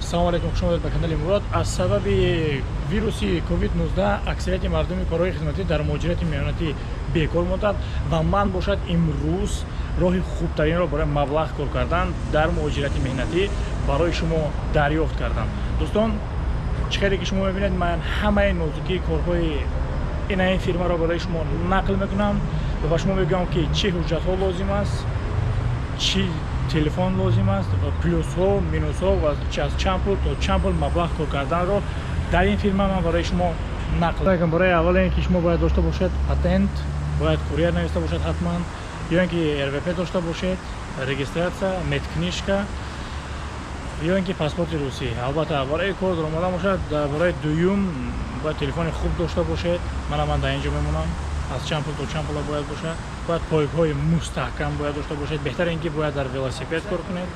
Салому алейкум, хуш омадед ба канали Мурод. Аз сабаби вируси COVID-19 аксарияти мардуми корҳои хизматӣ дар муҳоҷирати меҳнатӣ бекор монданд ва ман бошад, имрӯз роҳи хубтаринро барои маблағ кор кардан дар муҳоҷирати меҳнатӣ барои шумо дарёфт кардам. Дӯстон, чӣ хеле ки шумо мебинед, ман ҳамаи нозукии корҳои ина ин фирмаро барои шумо нақл мекунам ва ба шумо мегӯям, ки чӣ ҳуҷҷатҳо лозим аст, чӣ телефон лозим аст ва плюсҳо, минусҳо ва аз чанд пул то чанд пул маблағ кор карданро дар ин фирма ман барои шумо нақл мекунам. Барои аввал ин ки шумо бояд дошта бошед патент, бояд курьер нависта бошад ҳатман ё ин ки РВП дошта бошед, регистрация, медкнижка ё ин ки паспорти русӣ. Албатта, барои кор даромадан бошад, барои дуюм бояд телефони хуб дошта бошед. Мана, ман дар ин ҷо мемонам. Аз чанд пул то чанд пула бояд бошад? Бояд пойгоҳи мустаҳкам бояд дошта бошед. Беҳтар ин ки бояд дар велосипед кор кунед,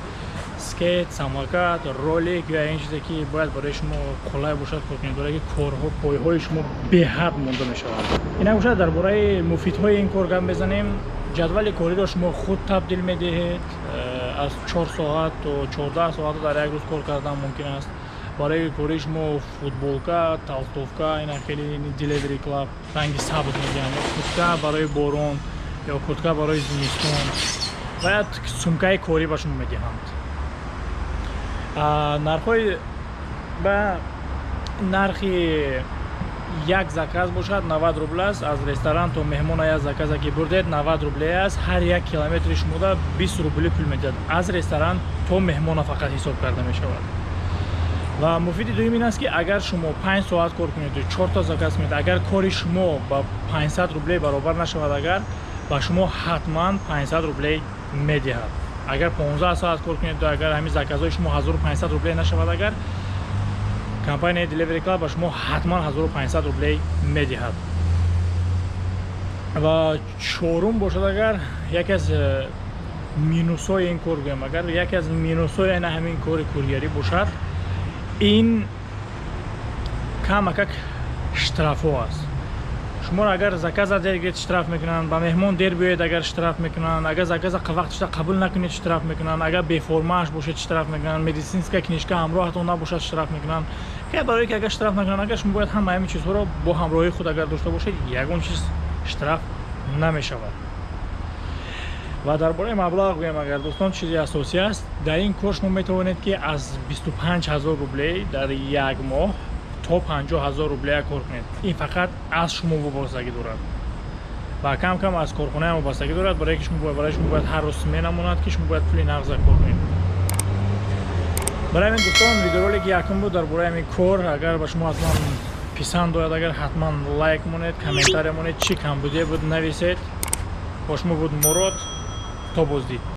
скейт, самокат, ролик ё ин чизе ки бояд барои шумо қулай бошад, кор кунед, барои ки корҳо пойҳои шумо беҳад монда мешавад. Инак бошад, дар бораи муфидҳои ин кор гап мезанем. Ҷадвали кориро шумо худ табдил медиҳед. Аз 4 соат то 14 соат дар як рӯз кор кардан мумкин аст. Барои кори шумо футболка, толстовка, ина хеле Delivery Club ранги сабз медиҳанд, ё куртка барои борон ё куртка барои зимистон ва як сумкаи корӣ ба шумо медиҳанд. Нархҳои ба нархи як заказ бошад, 90 рубл аст. Аз ресторан то меҳмона як заказа ки бурдед, 90 рубле аст. Ҳар як километри шумода 20 рубли пул медиҳад. Аз ресторан то меҳмона фақат ҳисоб карда мешавад. Ва муфиди дуюм ин аст, ки агар шумо 5 соат кор кунед, чорта заказ кунед, агар кори шумо ба 500 рублей баробар нашавад, агар ба шумо ҳатман 500 рублей медиҳад. Агар 15 соат кор кунед, агар ҳамин заказҳои шумо 1500 рублей нашавад, агар компанияи Delivery Club ба шумо ҳатман 1500 рублей медиҳад. Ва чорум бошад, агар яке аз минусҳои ин кор гӯям, агар яке аз минусҳои ана ҳамин кори курьерӣ бошад, ин камакак штрафҳо аст. Шуморо агар заказа дер гиред, штраф мекунанд. Ба меҳмон дер биёед, агар штраф мекунанд. Агар заказа вақташда қабул накунед, штраф мекунанд. Агар беформааш бошед, штраф мекунанд. Медицинская книжка ҳамроҳатон набошад, штраф мекунанд. Барое ки агар штраф накунанд, агар шумо бояд ҳама ҳамин чизҳоро бо ҳамроҳии худ агар дошта бошед, ягон чиз штраф намешавад. Ва дар бораи маблағ гӯям агар, дӯстон, чизи асосӣ аст. Дар ин кор шумо метавонед, ки аз 25 ҳазор рублей дар як моҳ то 50 ҳазор рублея кор кунед. Ин фақат аз шумо вобастагӣ дорад ва кам кам аз корхонаам вобастагӣ дорад, барое ки барои шумо бояд ҳар рӯз смена монад, ки шумо бояд пули нағза кор кунед. Барои ҳамин, дӯстон, видеоролики якум буд дар бораи ҳамин кор. Агар ба шумо ҳатман писанд ояд, агар ҳатман лайк монед, комментария монед, чӣ камбудие буд, нависед. Бо шумо буд Мурод. То боздид.